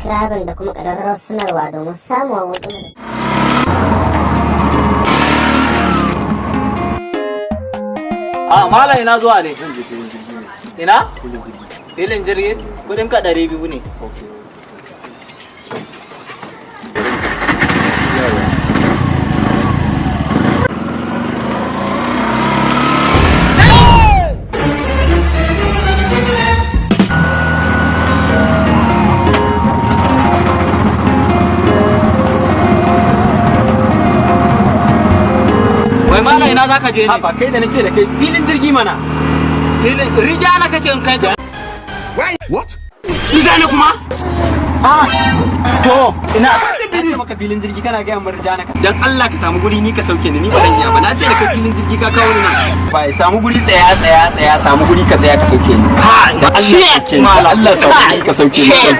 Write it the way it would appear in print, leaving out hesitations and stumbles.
Subscribing da kuma ƙararrawar sanarwa domin samun waƙoƙin. A malam, ina zuwa ne? Ina? Filin jirgi? Kudin ka 200 ne. Wai malam, ina za ka je ne? Ba kai da nace da kai filin jirgi mana. Filin rija na kace in kai ka. What? Rijana kuma? Ah, to ina Na ce maka filin jirgi, kana gaya min Rijana ka. Dan Allah ka samu guri ni ka sauke ni, ni ba zan iya ba. Na ce da kai filin jirgi, ka kawo ni nan. Ba ya samu guri, tsaya tsaya tsaya, samu guri ka tsaya ka sauke ni. Kai. Dan Allah sauke ni. Dan Allah samu guri ka sauke ni.